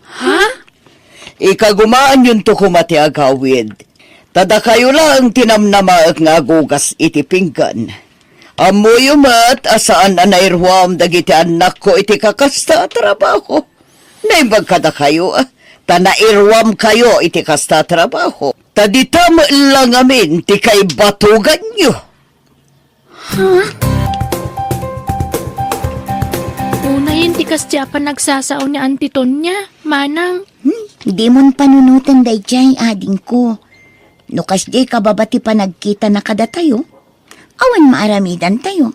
Ha? Ikagumaanyonto koma ti agawid. Ta dakayo laeng ti namnamaek nga agugas iti pinggan. Ammoyo met a saan a nairuam dagiti annakko iti kakasta a trabaho. Naimbag kadakayo, ta nairuamkayo iti kasta a trabaho. Ta dita met la ngamin ti kaibatoganyo. Ha? Unayen ti kasdi a panagsasao ni Auntie Tonya, manang. Hmm, dimon panunoten daydiay, adingko. No kasdiay kababa ti panagkitana kadatayo, awan maaramidantayo.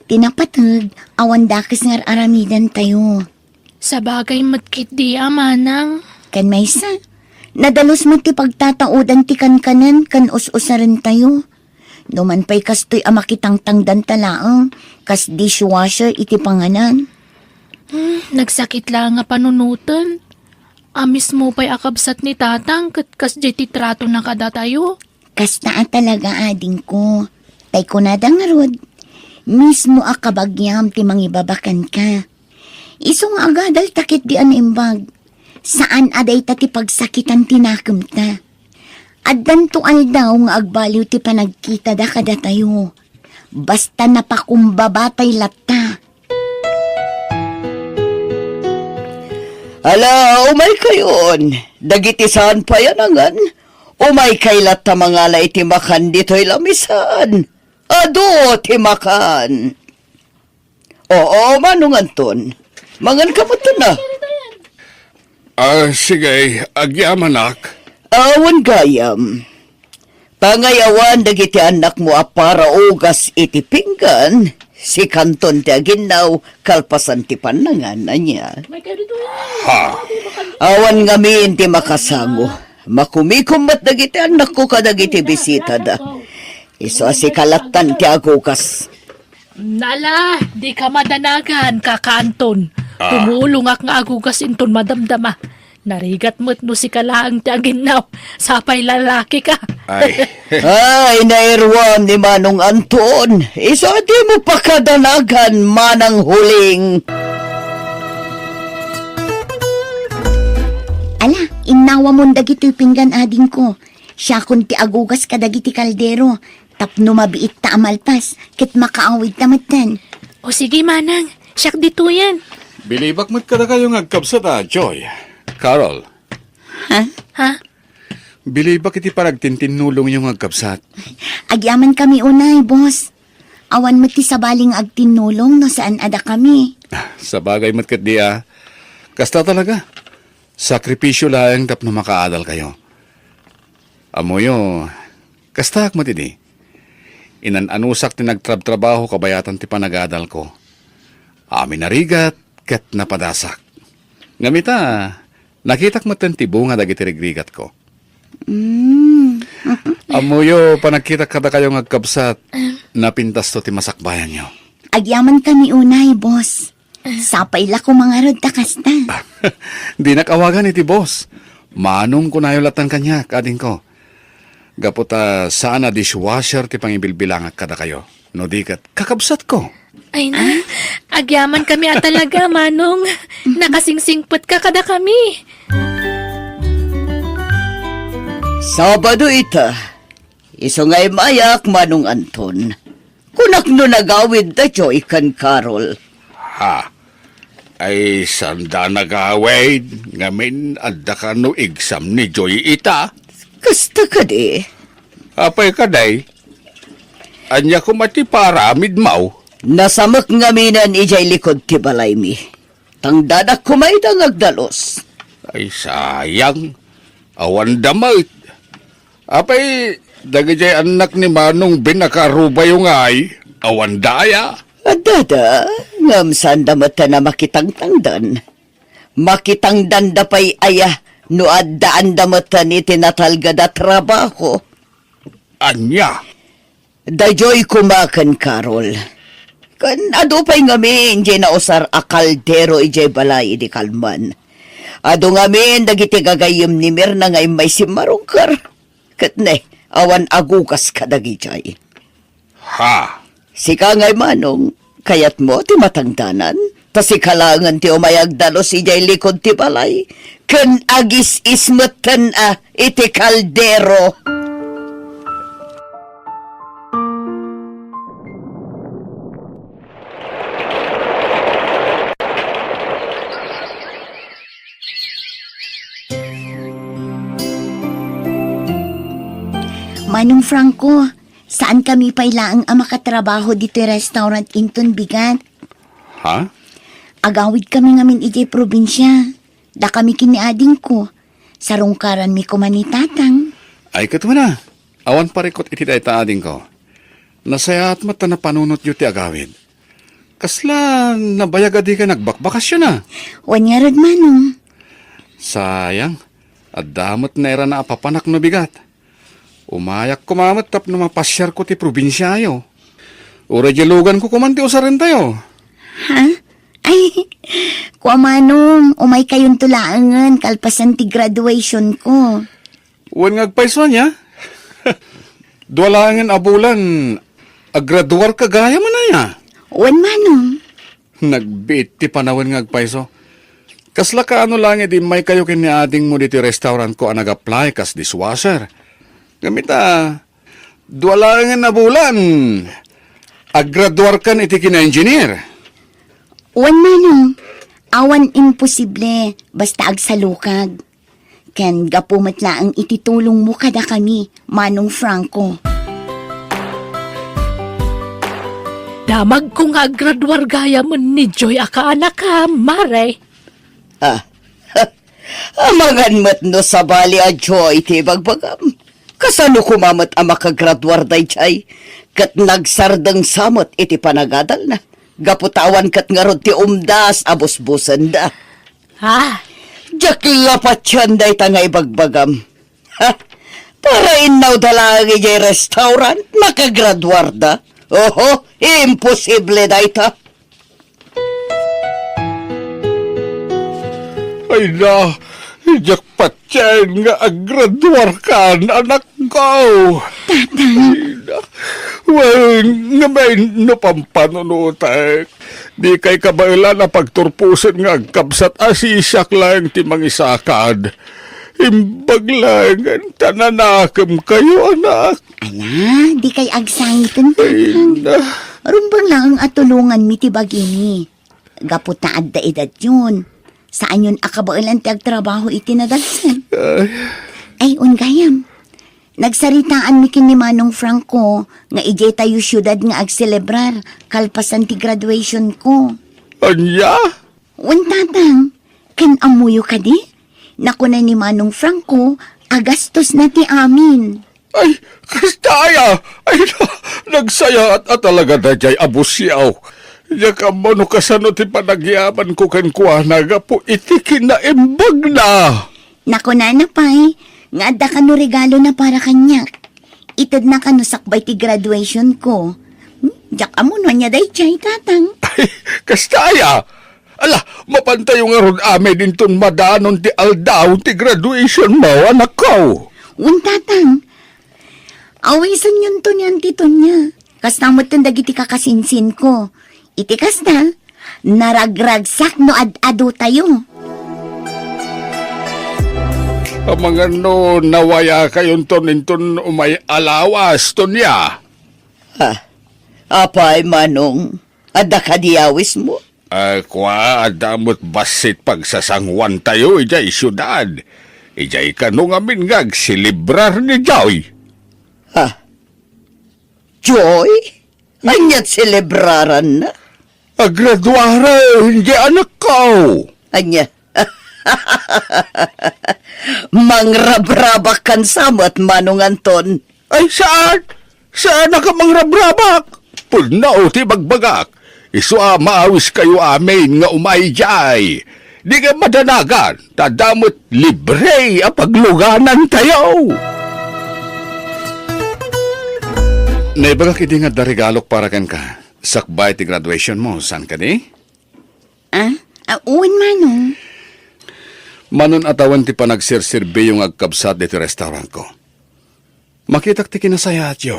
Ti napateg, awan dakes nga ar-aramidantayo. Sabagay met ketdi a, manang. Ken maysa, nadalus met ti pagtataodan ti kankanen ken us-usarentayo. Numan pay kastoy a makitangtangdanta laeng kas dishwasher iti panganan. Hmm, nagsakit laeng a panunoten. A mismo pay a kabsat ni Tatang ket kasdiay ti tratona kadatayo. Kasta a talaga, adingko. Tay kunada ngarud, mismo a kabagiam ti mangibaba kenka. Isu nga agadalta ketdi a naimbag, saan a dayta ti pagsakitan ti nakemta. Addanto aldaw nga agbaliw ti panagkitada kadatayo. Basta napakumbabatay latta. Ala, umaykayon. Dagiti saan pay a nangan, umaykay latta mangala iti makan ditoy lamisaan. Adu ti makan. Oo, Manong Anton. Mangan ka met na. Ah, sige, agyamanak. Awan gayam. Pangayawan dagiti annakmo a para ugas iti pinggan, sikanton ti aginnaw kalpasan ti pannangan, ania? Ha? Awan ngamin ti makasango. Makumikom met dagiti annakko kadagiti bisitada. Isu a sika lattan ti agugas. Nala, dika madanagan, Kaka Anton. Ah. Tumulongak nga agugas inton madamdama. Narigat met no sika laeng ti aginnaw, sapay lalaki ka. Ay. Ay, nairuam ni Manong Anton. Isu a dimo pakadanagan, Manang Huling. Ala, innawamon dagitoy pinggan, adingko. Siakon ti agugas kadagiti kaldero. Tapno mabiitta a malpas, ket makaawidta metten. O sige, manang, siak ditoyen. Bilibak met kadakayo nga agkabsat a, Joy. Carol. Ha? Ha? Bilibak iti panagtintinnulongyo nga agkabsat. Agyamankami unay, boss. Awan met ti sabali nga agtinnulong no saan a dakami. Sabagay met ketdi a. Kasta talaga. Sakripisyo laeng tapno makaadalkayo. Ammoyo, kastaak met idi. Inan-anusak ti nagtrabtrabaho kabayatan ti panagadalko. Amin a rigat ket napadasak. Ngem ita, nakitak metten ti bunga dagiti rigrigatko. Mm. Ammoyo, panagkitak kadakayo nga agkabsat, napintasto ti masakbayanyo. Agyamankami unay, boss. Sapay la koma ngarud ta kasta. Dinak awagan iti boss. Manong kunayo latta kaniak, adingko. Gapu ta saan a dishwasher ti pangibilbilangak kadakayo. No di ket, kakabsatko. Ay na, agyamankami a talaga, Manong. Nakasingsingpetka kadakami. Sabado ita. Isu nga immayak, Manong Anton. Kunak no nagawid da Joy ken Carol. Ha? Ay, sanda nagawid, ngamin adda kano exam ni Joy ita? Kasta kadi. Apay kadi? Ania koma ti paaramidmo? Nasamek ngaminen idiay likud ti balaymi. Tangdanak koma ida nga agdalus. Ay, sayang. Awanda met. Apay, dagidiay annak ni Manong Ben a karubayo ngay, awanda aya? Addada, ngem sanda met a makitangtangdan. Makitangdanda pay aya no addaanda met iti natalged a trabaho. Ania? Daydiay koma ken Carol. Ken adu pay ngamin diay nausar a kaldero idiay balay idi kalman. Adu ngamin dagiti gagayyem ni Mirna nga immay simmarungker. Ket ne, awan agugas kadagidiay. Ha? Sika ngay, Manong, kayatmo ti matangdanan? Ta sika laengen ti umay agdalus idiay likud ti balay, ken agis-is metten a iti kaldero. Manong Franco, saankami pay laeng a makatrabaho ditoy restaurant inton bigat. Ha? Agawidkami ngamin idiay probinsia. Dakami ken ni adingko. Sarungkaranmi koma ni Tatang. Ay, ket wen a. Awan parikut iti dayta, adingko. Nasayaat met ta napanunotyo ti agawid. Kasla nabayag a dika nagbakbakasyon a? Wen ngarud, Manong. Sayang, adda met nairana a papanak no bigat. Umayak koma met tapno mapasiarko ti probinsiayo. Uray diay luganko koman ti usarentayo. Ha? Ay, kua, Manong, umaykayonto laengen kalpasan ti graduationko. Wen nga agpayso ania? Dua laengen a bulan, agraduarka gayam aya? Wen, Manong. Nagbiit ti panawen nga agpayso. Kasla kaano laeng idi immaykayo ken ni adingmo ditoy restaurantko a nag-apply kas dishwasher? Ngem ita, dua laengen a bulan, agraduarkan iti kina-engineer. Wen, Manong, awan imposible basta agsalukag. Ken gapu met laeng iti tulongmo kadakami, Manong Franco. Damagko nga agraduar gayamen ni Joy a kaanakam, Mare. Ah, amangan met no sabali a Joy ti ibagbagam. Kasano koma met a makagraduar daydiay? Ket nagsardengsa met iti panagadalna. Gapu ta awan ket ngarud ti umdas a busbusenda. Ha? Diak la patien dayta nga ibagbagam. Ha? Para innawda laeng idiay restaurant, makagraduarda? Oho, imposible dayta. Ay na, diak patien nga agraduarkan, anakko. Tatang. Ay na. Wen, ngamin no pampanunotek. Dikay kabaelan a pagturposen nga agkabsat a siak laeng ti mangisakad. Imbag laengen ta nanakemkayo, anak. Ala, dikay agsangiten, Tatang. Ay, na. Rumbeng laeng a tulonganmi ti bagimi. Gapu ta adda edadyon, saanyon a kabaelan ti agtrabaho iti nadagsen. Ay. Ay, wen gayam. Nagsaritaanmi ken ni Manong Franco nga idiay tayo siudad nga agselebrar kalpasan ti graduationko. Ania? Wen, Tatang, ken ammoyo kadi? Nakuna ni Manong Franco a gastosna ti amin. Ay, kasta aya! Ay, na, nagsayaat a talaga daydiay a busiaw. Diak ammo no kasano ti panagyamanko kenkuana gapu iti kinaimbagna. Nakunana pay nga adda kano regalona para kaniak. Itedna kano sakbay ti graduationko. Hmm, diak ammo no ania daydiay, Tatang. Ay, kasta aya? Ala, mapantayo ngarud amin inton madanon ti aldaw ti graduationmo, anakko. Wen, Tatang. Awisenyon to ni Auntie Tonia. Kasta metten dagiti kakasinsinko. Iti kasta, naragragsak no ad-adu tayo. Amangan no nawayakayonton inton umay a lawas, Tonia. Ha? Apay, Manong? Adda kadi awismo? Ah, kua, adda met bassit pagsasanguantayo idiay siudad. Idiay kano ngamin nga agselebrar ni Joy. Ha? Joy? Ania't selebraranna? Agraduaren, di anakko. Ania? Mangrabrabak kan sa met, Manong Anton. Ay, saan? Saan a ka mangrabrabak? Pudno ti bagbagak. Isu a maawiskayo amin nga umay idiay. Di nga madanagan, ta adda met libre a pagluganantayo. Naibagak idi nga adda regalok para kenka, sakbay ti graduation mo, saan kadi? Ah? Ah, wen, Manong. Manon a tawen ti panagserserbiyo nga agkabsat ditoy restaurantko. Makitak ti kinasayaatyo,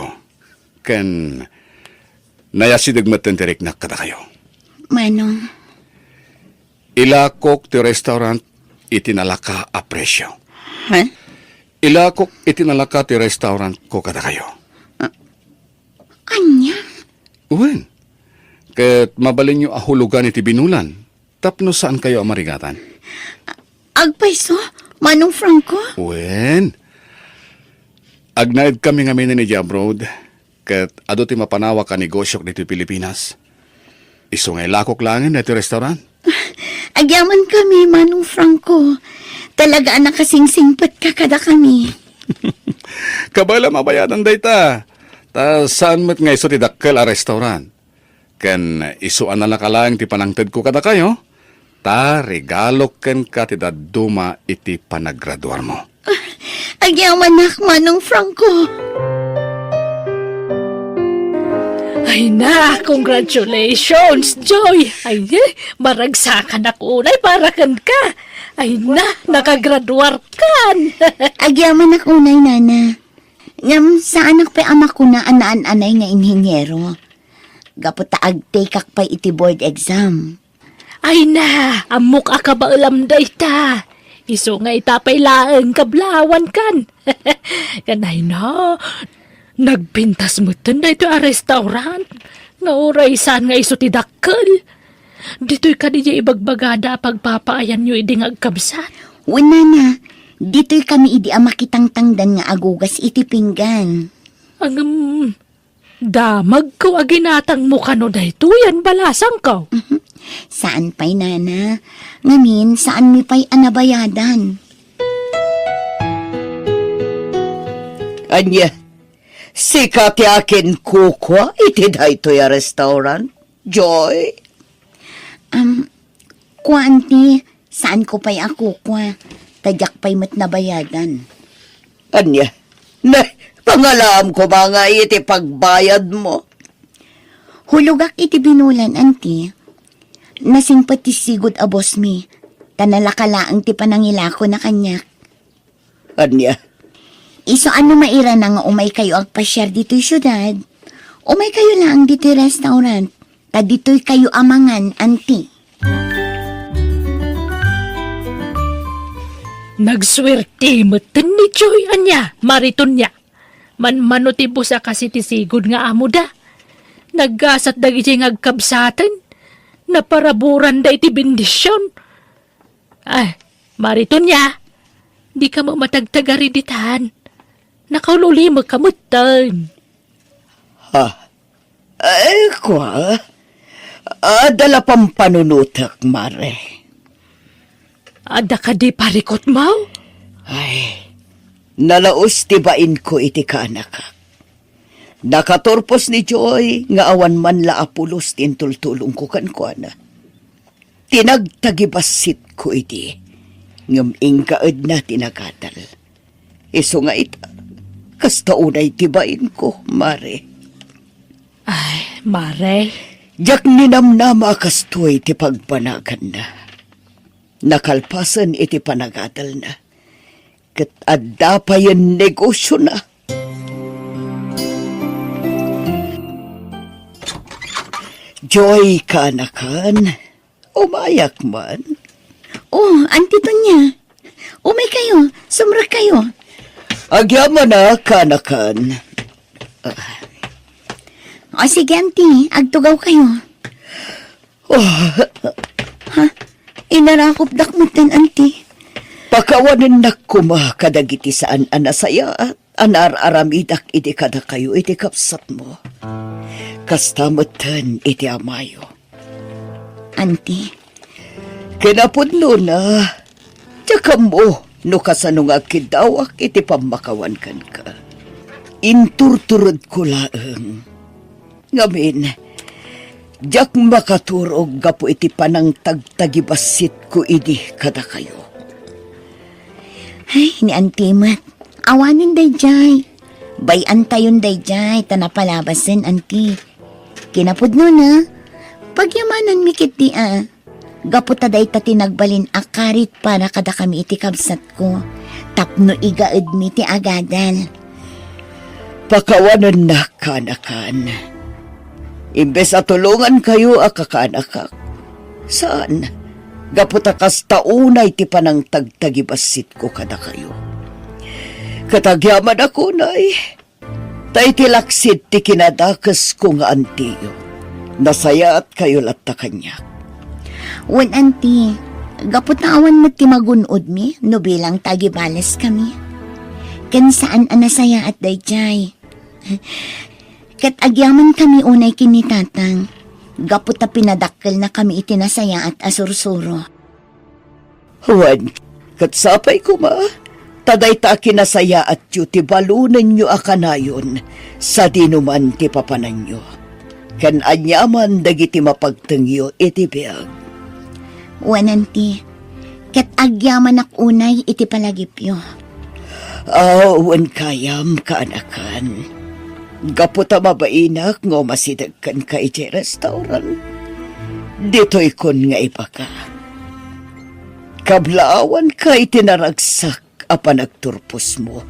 ken nayasideg metten ti riknak kadakayo. Manong. Ilakok ti restaurant iti nalaka a presio. Ha? Ilakok iti nalaka ti restaurantko kadakayo. Ah, ania? Wen, ket mabalinyo a hulogan iti binulan tapno saankayo a marigatan. Agpayso, Manong Franco? Wen, agnaedkami ngamin idiay abroad, ket adu ti mapanawak a negosiok ditoy Pilipinas. Isu nga ilakok laengen daytoy restaurant. Agyamankami, Manong Franco. Talaga a nakasingsingpetka kadakami. Kabaelam a bayadan dayta. Ta saan met nga isu ti dakkel a restaurant. Ken isu a nalaka laeng ti panangtedko kadakayo, ta regalok kenka ti dadduma iti panagraduarmo. Agyamanak, Manong Franco. Ay na, congratulations, Joy! Ay, eh, maragsakanak unay para kenka. Ay na, nakagraduarkan. Agyamanak unay, Nana. Ngem saanak pay a makuna a naan-anay nga inhiniero. Gapu ta agtekak pay iti board exam. Ay na, ammok a kabaelam dayta. Isu nga ita pay laeng kablawankan. Ken ay na, nagpintas metten daytoy a restaurant nga uray saan nga isu ti dakkel. Ditoy kadi diay ibagbagada a pagpapaayanyo idi nga agkabsat? Wen, Nana, ditoy kami idi a makitangtangdan nga agugas iti pinggan. Ngem, damagko a ginatangmo kano daytoyen, balasangko. Mhm. Saan pay, Nana. Ngamin, saanmi pay a nabayadan. Ania, sika ti akinkukua iti daytoy a restaurant, Joy? Am, kua, Auntie, saanko pay a kukua, ta diak pay met nabayadan. Ania? Ne, pangalaam koma nga iti pagbayadmo. Hulogak iti binulan, Auntie. Nasingpet ti sigud a bossmi, ta nalaka laeng ti panangilakona kaniak. Ania? Isu a no mairana nga umaykayo agpasiar ditoy siudad, umaykayo laeng ditoy restaurant, ta ditoykayo a mangan, Auntie. Nagsuerte metten ni Joy, ania, Mari Tonia. Manmano ti boss a kas iti sigud nga amoda. Naggasat dagidiay nga agkabsaten. Naparaburanda iti bendision. Ay, Mari Tonia, dika met matagtagari ditan. Nakaul-ulimek ka metten. Ha? Ay, kua. Adda la pampanunotek, Mare. Adda kadi parikutmo? Ay, nalaus ti bainko iti kaanakak. Nakaturpos ni Joy nga awan man la a pulos ti intultulongko kenkuana. Tinagtagibassitko idi, ngem inkaedna ti nagadal. Isu nga ita, kasta unay ti bainko, Mare. Ay, Mare. Diak ninamnama a kastoy ti pagbanaganna. Nakalpasen iti panagadalna, ket adda payen negosiona. Joy, kaanakan, umayak man. Oh, Auntie Tonia, umay kayo, sumrek kayo. Agyamanak, kaanakan. Ah. O sige, Auntie, agtugaw kayo. Oh. Ha? Inarakopdak metten, Auntie. Pakawanennak koma kadagiti saan a nasayaat a naar-aramidak idi kadakayo iti kabsatmo. Kasta metten iti amayo. Auntie. Kinapudnona, diak ammo no kasano nga agkiddawak iti pammakawan kenka. Inturturedko laeng. Ngamin, diak makaturog gapu iti panangtagtagibassitko idi kadakayo. Ay, ni Auntie met, awanen daydiay. Bay-antayon daydiay ta napalabasen, Auntie. Kinapudnona, pagyamananmi ketdi a. Gapu ta dayta ti nagbalin a karit para kadakami iti kabsatko, tapno igaedmi ti agadal. Pakawanennak, kaanakan. Imbes a tulongankayo a kakaanakak, saan, gapu ta kasta unay ti panangtagtagibassitko kadakayo. Ket agyamanak unay, ta iti laksid ti kinadakesko nga antiyo, nasayaatkayo latta kaniak. Wen, Auntie, gapu ta awan met ti magun-odmi no bilang ta agibaleskami. Ken saan a nasayaat daydiay. Ket agyamankami unay ken ni Tatang, gapu ta pinadakkelnakami iti nasayaat a sursuro. Wen, ket sapay koma, ta dayta a kinasayaatyo ti balonenyo a kanayon sadino man ti papananyo, ken aniaman dagiti mapagtengyo iti biag. Wen, Auntie, ket agyamanak unay iti palagipyo. Aw, wen gayam, kaanakan. Gapu ta mabainak nga umasideg kenka idiay restaurant, ditoykon nga ibaga. Kablaawanka iti naragsak a panagturposmo